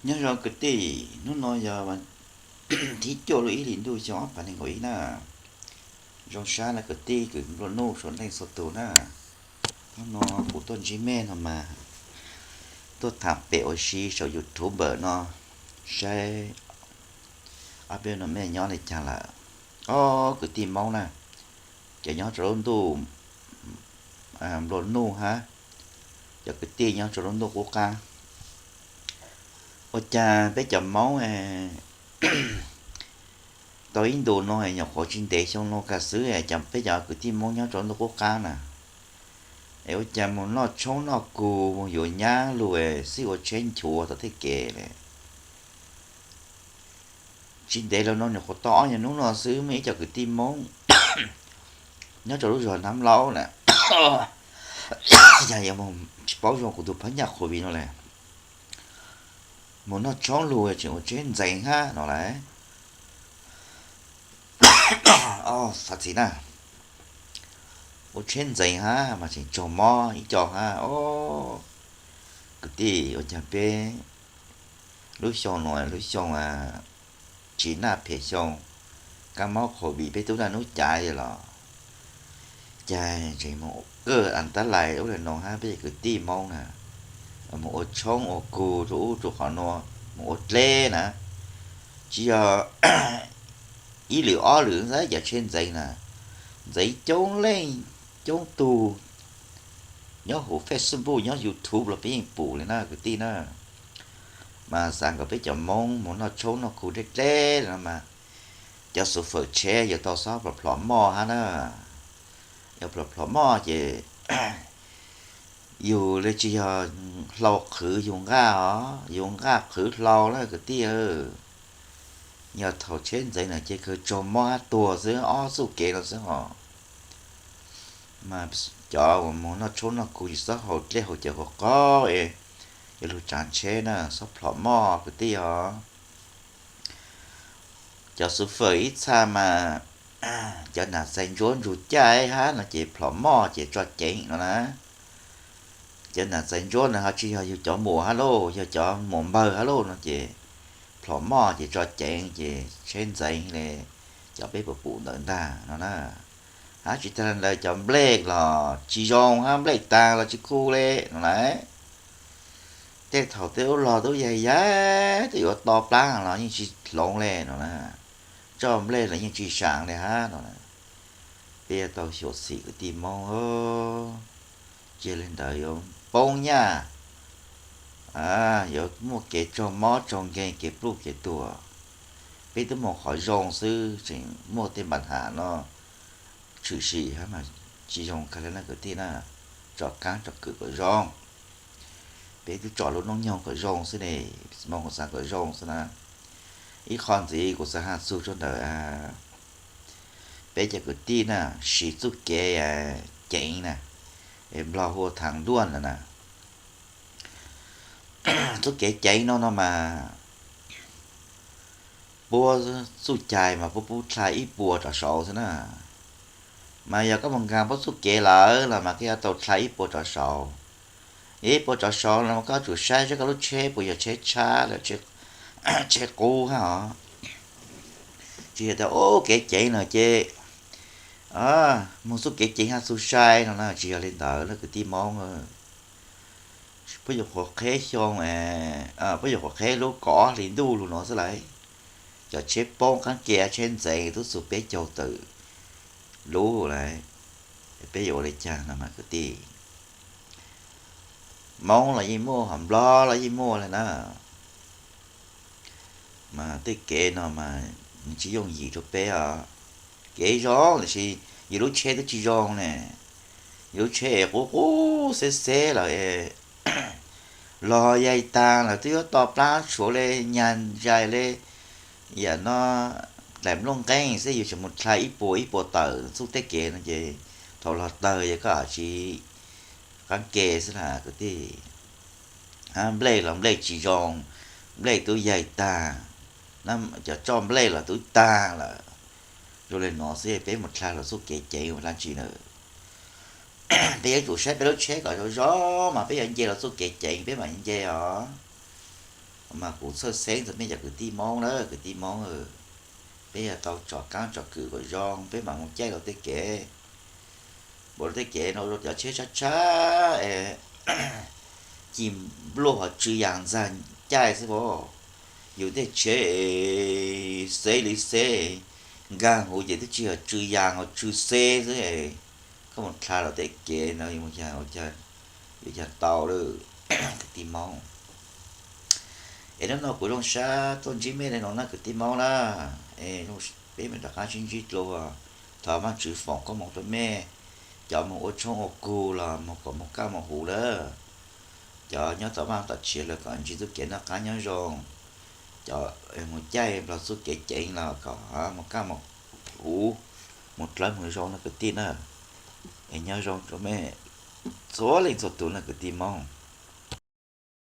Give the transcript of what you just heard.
Nyob zoo kwv tij, hnub no yog thib cuaj lub ib hlis ntuj xyoo ob phav nees nkaum ib na. Zoo sab na kwv tij kwv nplua nuj suav neej txhua tus na. Hnub no kuv tuaj ntsib mej no mas tuaj tham pem ua si saum YouTube no, saib ob peb no mej nyob li cas lawm. Ob kwv tij Hmoob na, cov nyob rau lub ntuj nplua nuj hab, cov kwv tij nyob rau lub ntuj qub qab. Ua cas peb cov Hmoob tau ib ntus no nyuam qhuav tsis ntev xyoo no kiag xwb, peb cov kwv tij Hmoob nyob rau lub ntuj qub qab na, es ua cas mus noj tshoob noj kug, mus yuav nyab lug, xij ua tsheb nchuav tom tej kev li. Tsis ntev los no nyuam qhuav tau ob nyuag hnub no xwb, muaj ib co kwv tij Hmoob nyob rau lub zos Nab Laub na, yog tsis paub zoo kuv tus phab nyaj COVID no li, mus noj tshoob lug tseem ua tsheb ntxeev hab no lawm. Xav txiv na, ua tsheb ntxeev hab mas tseem raug mob ib co hab. Kwv tij, ua cas peb lub xyoo no lub xyoo tsis naj phem xyoo, kab mob COVID peb tub naj nub cav li los cas tseem mus kaj as tab lais ub li no hab peb cov kwv tij Hmoob na, mus ua tshoob ua kug rau ub rau qhov no, mus ua dleb na. Tsis yog ib lwm ob lwm xwb, cov tsheb ntxeev na, ntxeev coob leej coob tug, nyob huv Facebook nyob YouTube los peb yeej pum li na kwv tij na. Mas xav kom peb cov Hmoob mus noj tshoob noj kug dleb dleb no mas cov xu fawm tsheb yuav tau xob plhom plhom moj hab na. Yuav plhom plhom moj ces yus li tsis yog hlau qhwv yus nqaj os, yus nqaj qhwv hlau na kwv tij. Yog thaum tsheb ntxeev na ces kawg raug mob hab tuag xwb, ob txuj kev no xwb hos. Mas cov uas mus noj tshoob noj kug tsis txhob haus dlej haus cawv qhov qhov es yuav lug tsav tsheb na, xob plhom moj kwv tij os. Cov xu fawm ib txha mas cov nam txais ntsuab ntsug caj hab no ces plhom moj ces tso ceev no na. Cov nam txais ntsuab na ho tsis yog yug cov muam hab lauj, yog cov muam npawg hab lauj no ces plhom moj ces tso ceev ces tsheb ntxeev li cov peb puas pum ntawd ntag no na. Hab tsis tag li ntawd cov nplej los tsis zoo hab, nplej taag los tsis khu li no na. Tej thaum tej ub log tub yaig yaig twb yuav to plab los yeej tsis hloov li no na. Tso nplej los yeej tsis saam li hab no. Peb yuav tau xyuam xim kwv tij Moob, tsis yog li ntawd yuav poob nyaj, yuav muaj kev raug mob raug nkeeg, kev pluj kev tuag. Peb twb mus qhov zoo xwb tseem muaj tej npa has no tshwm sim hab mas tsis zoo kawg li na kwv tij na. Tsom kaab tsom kwm kom zoo. Peb twb tsom lub noob nyoog kom zoo xwb ne, moog kom xaav kom zoo xwb na. Ib qho ntxiv kuv xaav has txug rau ntawm peb cov kwv tij na, siv txuj kev ceev na, Nplog hu ua thav nluaj na. Txuj kev ceev no no mas puab txuj cai mas puab pub dlha ib puas rov saud xwb na. Mas yog koj mus nkaag puab txuj kev lawm los mas koj yuav tau dlha ib puas rov saud. Ib puas rov saud los koj tsum saib saib koj lub tsheb puas yog tsheb tshab los tsheb qub hab os. Tsis yog tas ub kev ceev no ces moog txuj kev ceev hab txug sai no na, tsis yog li ntawd na kwv tij Moob. Puab yuav qhuav qheb xyoo, puab yuav qhuav qheb lub kaum ob hlis ntuj lug no xwb lauj. Cov tsheb poob qaab ke, tsheb ntxeev tub txug peb caug tawm lub lauj. Peb yuav ua li cas no mas kwv tij? Moob los yeej muaj, ho Nplog los yeej muaj li na. Mas tej kev no mas tsis yooj yim rau peb os. Kev zoo tab sis yus lub tsheb twb tsis zoo ne. Yus lub tsheb es qub qub xeb xeb lawm, log yaig taag lawm twb yuav to plab tshuav li, nyag zais li. Yam no dlaim nplooj nqeeb xwb yus tseem mus dlha ib puas ib puas tawm txuj tej kev no ces thaum log tawg yog koj tsis qaab ke xwb na kwv tij. Nplej los nplej tsis zoo, nplej twb yaig taag, cov tsoj nplej los twb taag lawm. Zoo li no xwb peb mus dlha los txuj kev ceev ua dlaab tsi na? Peb yuav tsum saib peb lub tsheb kom zoo zoo mas peb yuav nce los txuj kev ceev peb mam nce os. Mas kuv txhawj xeeb rau mej cov kwv tij Hmoob na, kwv tij Hmoob, peb yog tau tsom kaab tsom kwm kom zoo peb mam mus caij rau tej kev, npaum rau tej kev no rau cov tsheb tshab tshab es ci npluaj ho tsw yas ntxag caij xwb os. Yus tej tsheb es xeb li xeb, nkag huv ces twb tsis yog tsw yas ho tsw xeb xwb es. Koj mus dha rau tej kev no yuav cas tau lawm kwv tij Hmoob. Es hnub no kuv zoo sab tuaj ntsib mej li no na kwv tij Hmoob na. Es peb mam rov qab sib ntsib dlua. Thov Vaajtswv foom koob moov rau mej, cov moog ua tshoob ua kug los moog kom moog kaj moog huv lawm. Cov nyob tom vaaj tom tsev los kom ntsib txuj kev noj qaab nyob zoo. Cov mus caij nplog txuj kev ceev los kom moog kaj moog huv, mus dlawb moog zoo no kwv tij na. Es nyob zoo rau mej txhua leej txhua tug na kwv tij Hmoob.